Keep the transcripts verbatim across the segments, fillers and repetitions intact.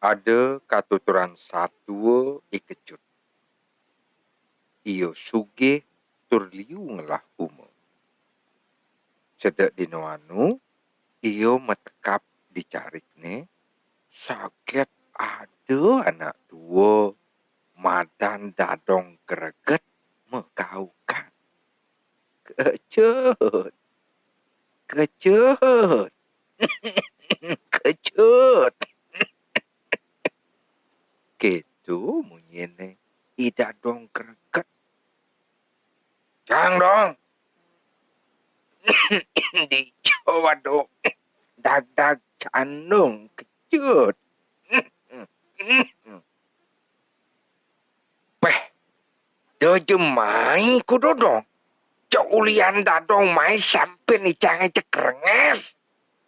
Ada katuturan satua I Kecut. Ia sugih tur liu ngelah uma. Sedek dina anu, ia matekap di charikne, saget ada anak tua madan Dadong Greget makaukan. "Kecut! Kecut! Kecut!" Ketu munyine I Dadong Greget. "Cang, Dong!" "Dija wadu dagdag candung, Kecut." "Peh, da ja mai ku, Dodong. Cak ulian Dadong mai sampi icange cak renges.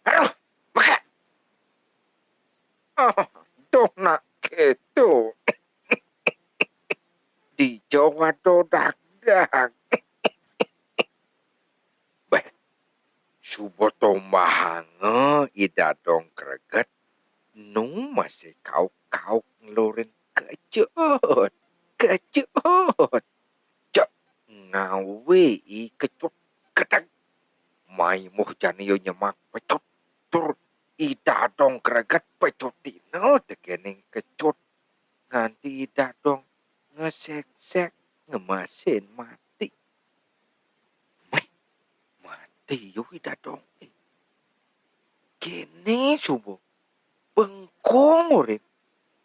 Aduh, maka." "Aduh, nak ketu. Dija wadu dagdag." Beh, suba tombahanga I Dadong Greget, nu masih kauk-kauk ngelurin, "Kecut, Kecut." Cak ngawi I Kecut gedeg. Mai muh jani ia nyemak pecut, tur I Dadong Greget pecutina tekening Kecut, nganti I Dadong ngeseksek ngemasin mati. Meh, mati ia I Dadong. Kene suba bengkung urip.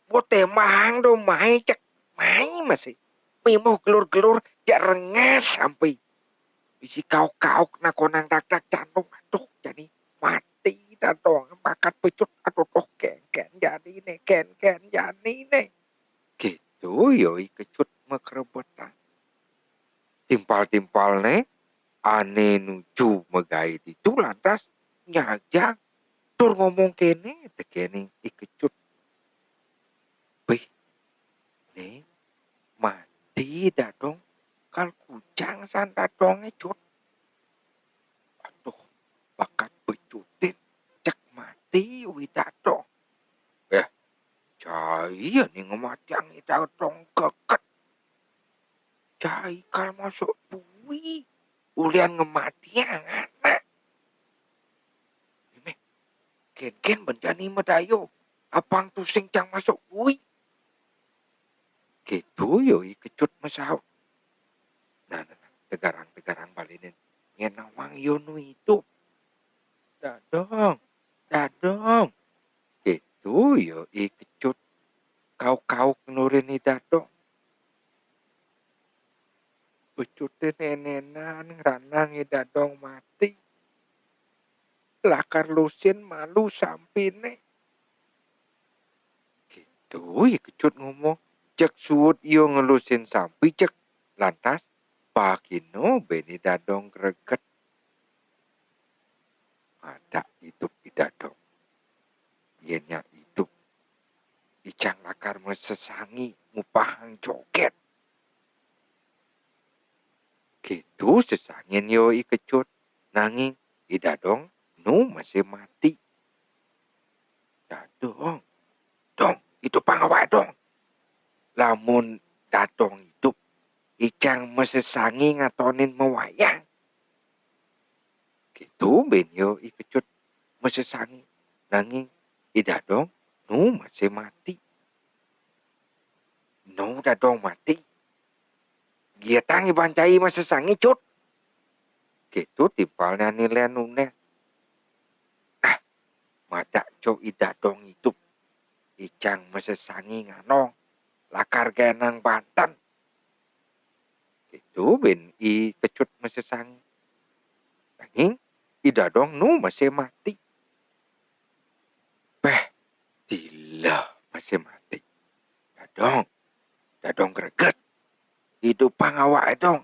Bo tembang do mai cek mai masih. Mimuh gelur-gelur jak renges sampi. Bisi kauk-kauk nakonang dagdag candung. Aduh, jani mati Dadong bakat pecut. Aduh, doh, kenken janine, kenken janine. Ketu ia I Kecut makrebetan. Timpal-timpalne ane nuju magae ditu lantas nyajang tur ngomong kene tekening I Kecut, "Bih, ne mati Dadong, kal kujang san Dadonge, Cut." "Aduh, bakat pecutin, cek mati I Dadong." "Eh, cai ane ngematiang I Dadong Greget. Cai kal masuk bui, ulian ngematiang anak." "Meh, kenken ban jani madaya, apang tusing cang masuk bui." Ketu ia I Kecut masaut. Nah, nah, nah, tegarang-tegarang balinin. Nyen nawang ia nu idup. "Dadong, Dadong." Ketu ia I Kecut kauk-kauk nurin I Dadong. Pecutin enenan ngranang I Dadong mati. Lakar lusin malu sampine. Ketu I Kecut ngomong, cek suud ia ngelusin sampi cek. Lantas, pakino ben I Dadong Greget. Madak idup I Dadong. Yen nyak idup, icang lakar masesangi mupahang joget. Ketu sesangin ia I Kecut, nanging I Dadong nu masih mati. "Dadong, Dong, idupang awak, Dong. Lamun Dadong idup, icang masesangi ngatonin mawayang." Ketu ben ia I Kecut masesangi, nanging I Dadong nu masih mati. "Nu Dadong mati, giatang iban cai masesangi, Cut." Ketu timpalne ane len nundén. "Nah, madak cok I Dadong idup, icang masesangi nganong, lakar gaenang banten." Ketu ben I Kecut masesangi. Nanging I Dadong nu masih mati. Beh, dila masih mati. "Dadong, Dadong Greget, idupang awak, Dong.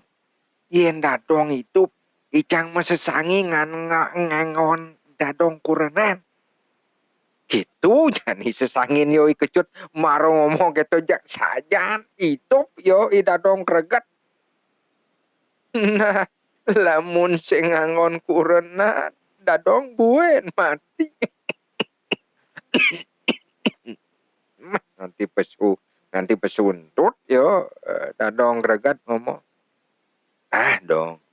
Yen Dadong idup, icang masesangi ngan-, nga-, ngangon Dadong kurenan." Ketu jani sesangin ia I Kecut mara ngomong keto jak sajan idup ia I Dadong Greget. "Nah, lamun sing ngangon kurenan, Dadong buen mati." nganti pesu-, nganti pesuntut, yo, eh, Dadong greget ngomong, "Nah, Dong,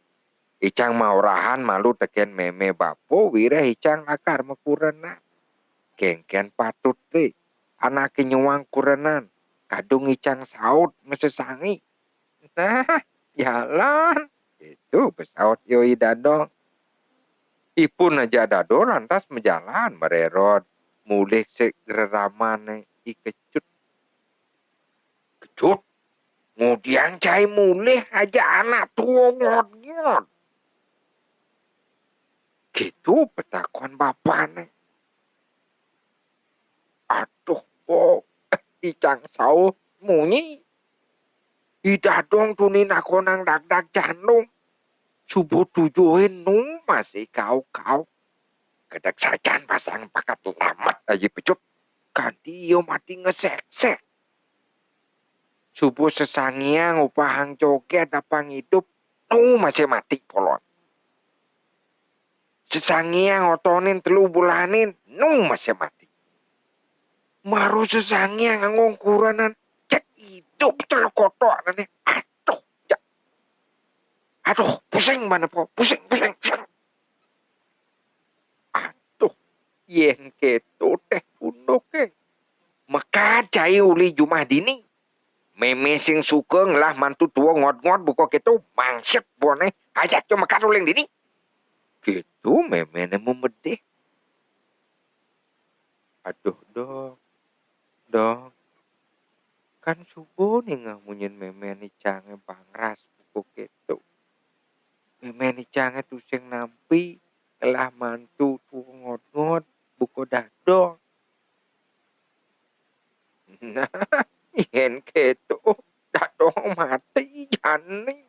icang maurahan malu tekén mémé bapa, wiréh icang lakar makurenan. Kénkén patut té anaké nyuang kurenan, kadung icang saut masesangi." "Nah, jalan," kéto pesaut yo I Dadong. Ipun ajak Dadong lantas majalan marérod mulih sik reramané I Kecut. "Kecut, ngudiang cai mulih ajak anak tua ngot-ngot?" Kéto petakon bapané. "Aduh, Po, icang saut munyi. I Dadong tuni nakonang dagdag jandung. Suba tujuhin nu masih kauk-kauk. Gedeg sajan pasang pakat lamet aji pecut. Kanti ia mati ngesék-sék. Suba sesangiang upahang jogét apang idup, nu masih mati polon. Sesangiang otonin telu bulanin, nu masih mati. Mara sesangiang nganggo kurenan, cék idup telu kotokané. Aduh, jak. Aduh, pusing banar, Po. Pusing, pusing, pusing." "Aduh, yén kéto téh punduké. Mekad cai uli jumah dini. Mémé sing suka ngelah mantu tua ngot-ngot buka kéto, mangsit boné. Ajak cai mekad uli dini." Kéto méméné memedih. "Aduh, Dong. Dong, kan suba ningeh munyin mémén icangé bangras buka kéto. Mémén icangé tusing nampi ngelah mantu tua ngot-ngot buka Dadong." "Nah, yén kéto, Dadong mati jani."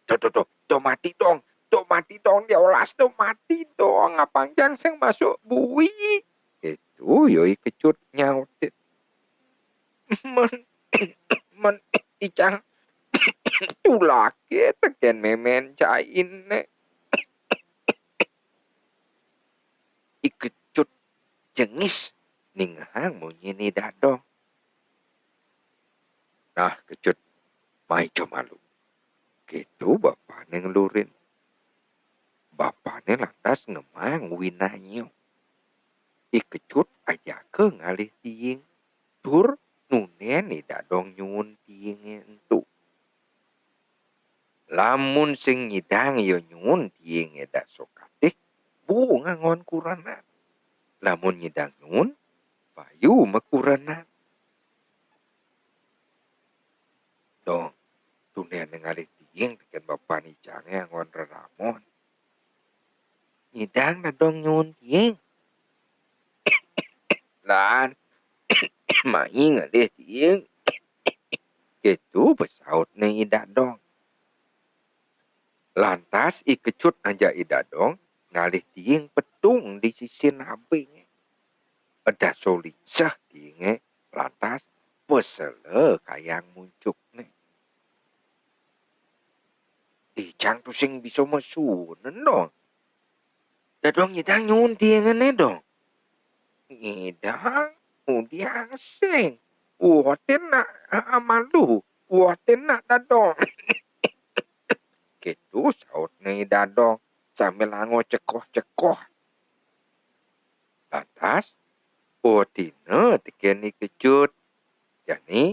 "To, to, to, to mati, Dong. To mati, Dong, diolas to mati, Dong. Apang jang sing masuk bui." Kéto ya I Kecut nyautin. "Men, men icang tulaké tekén mémén cainé." I Kecut jengis ningehang munyin I Dadong. "Nah, Kecut, mai cai malu." Kéto bapané ngelurin. Bapané lantas ngemaang winaya. I Kecut ajaka ngalih tiing, tur nundén I Dadong nyuun tiingé ento. Lamun sing nyidang ya nyuun tiingé daso katih, buu nganggon kurenan. Lamun nyidang nyuun, payu makurenan. "Dong, tundén ngalih tiing tekén bapan icangé anggon reramon." "Nyidang Dadong nyuun tiing?" "Lan, mai ngalih tiing." Kéto pesautné I Dadong. Lantas I Kecut ajak I Dadong ngalih tiing petung di sisin abingé. Eda so lingsah tiingé, lantas pasela kayang muncukné. "Icang tusing bisa masuunan, Dong. Dadong nyidang nyuun tiingé, Dong." "Nyidang, ngudiang sing. Uwatin nak, ah, malu. Uwatin nak, Dadong." Kéto sautné I Dadong sambil anggo cekoh-cekoh. Lantas, uwatina tekén I Kecut. Jani,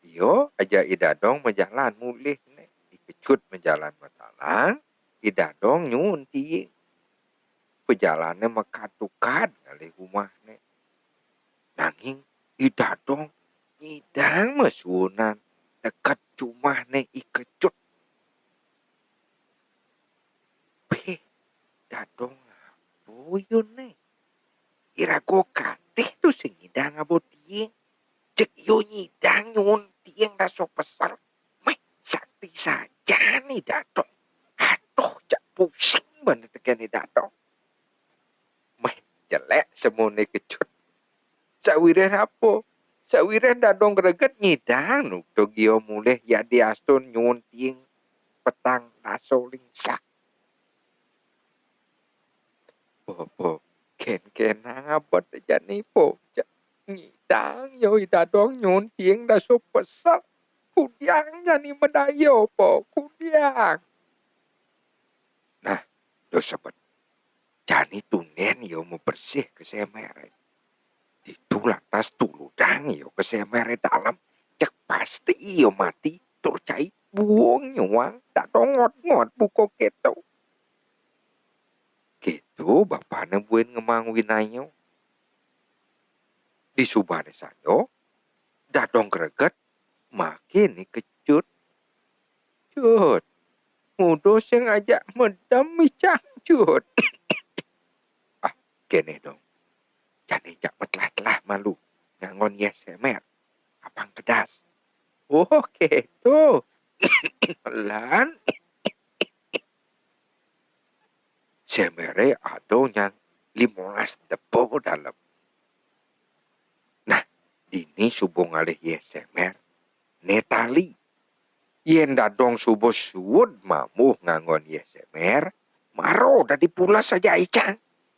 ia ajak I Dadong majalan mulih né. I Kecut majalan matalang, I Dadong nyuun tiing. Pajalané makad-tukad ngalih umahné. Nanging I Dadong nyidang masuunan teked jumahné I Kecut. "Béh, Dadong apa ya né? Iraga katih tusing nyidang aba tiing. Jeg ia nyidang nyuun tiing daso pesel. Méh sakti sajan I Dadong. Aduh, jak pusing banar tekén I Dadong." Méh jelék semuné Kecut. Sawiréh apa? Sawiréh Dadong greget nyidang nugtug ia mulih yadiastun nyuun tiing petang dasa lingsah. "Po, Po, kénkénang abet jani, Po," jak. Ngidang yo I Dadong nyunting da so pesel. Kudiang jani medaya po, kudiang. Nah, do sebet. Jani tunden yo mabersih ka semer. Ditu lantas tuludang yo ka semer dalem. Cek pasti yo mati, tur cai buung nyuang, Dadong ngot-ngot buka keto. Keto bapane buin ngemang winanyo. Di subané sajo, Dadong greget, makin I Kecut. "Cut, ngudo sing ajak medem, Icang, Cut." "Ah, kéné dong. Jani jak matelah-telah malu nganggon yéh semer. Apang kedas." "Oh, kéto." Lan semere ado nyang limolas debo dalem. Nah, dini suba ngalih yéh semer, né tali. Yén Dadong suba suud mambuh nganggon yéh semer, maro dadi pules ajak Icang.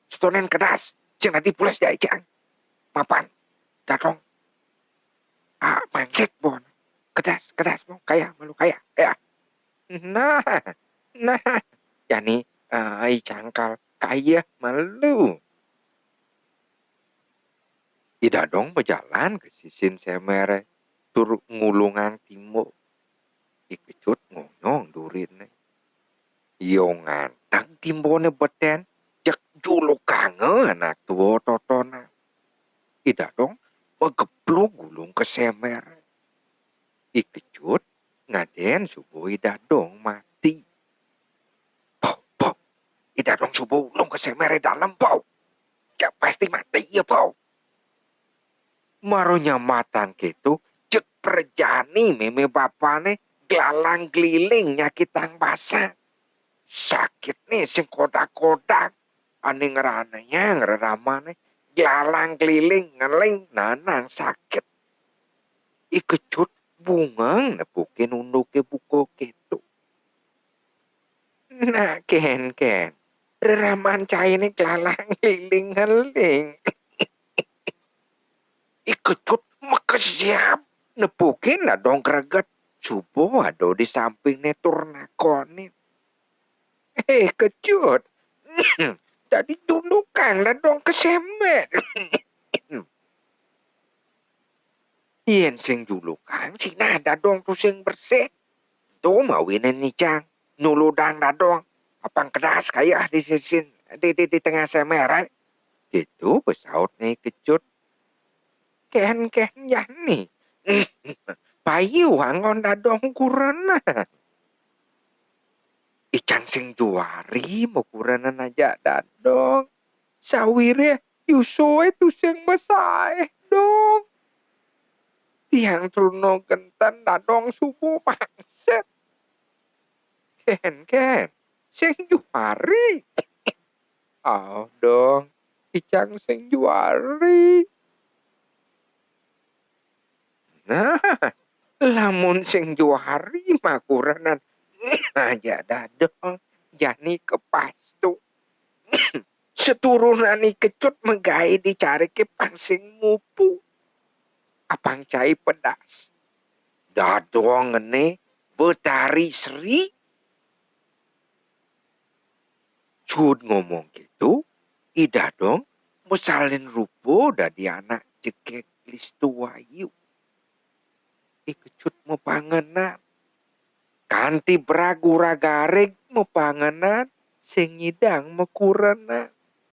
Setonen kedas, sing dadi pules ajak Icang. Mapan, Dadong, ah, mansik bon. Kedas, kedas, mau kaya, malu kaya, ya. Nah, nah, jani, ah, Icang kal kaya malu. I Dadong majalan ka sisin semere tur ngulungang timbo. I Kecut ngonyong duriné. Yo nganteg timboné beten, jeg julukanga anak tua totonan. I Dadong mageplug ulung ka semer. I Kecut ngadén suba I Dadong mati. "Pau, pau. I Dadong suba ulung ka semere dalem, pau. Jak pasti mati ya, pau." Maro nyambatang kéto, jeg prajani mémé bapané glalang-gliling nyakitang basang. Sakitné sing kodak-kodak, ané ngranayang reramané, glalang-gliling ngeling nanang sakit. I Kecut bungeng nepukin unduké buka kéto. "Nah, kén, kén. Reraman cainé glalang-gliling ngeling." I Kecut makesiab nepukin Dadong greget. Suba ada di sampingné tur nakonin, "Eh, Kecut. Dadi julukang Dadong ka semer." "Yén sing julukang, sinah Dadong tusing bersih. Ento mawinan Icang nuludang Dadong. Apang kedas kayeh di sisin, di, di, di tengah semer, eh." Kéto pasautné I Kecut. "Kén, kén jani. Payu anggon Dadong kurenan. Icang sing juari makurenan ajak Dadong. Sawiréh yusué tusing masaéh, Dong. Tiang truna genten Dadong suba mangsit. Kén, kén, sing juari." "Au, Dong, Icang sing juari." "Nah, lamun sing juari makurenan ajak Dadong, jani kepastu." Seturunan I Kecut magaé di cariké pang sing mupu. Apang cai pedas. Dadong ené Betari Sri. Suud ngomong kéto, I Dadong masalin rupa dadi anak jegég listu ayu. I Kecut mapangenan. Kanti brag urag-arig mapangenan, sing nyidang makurenan.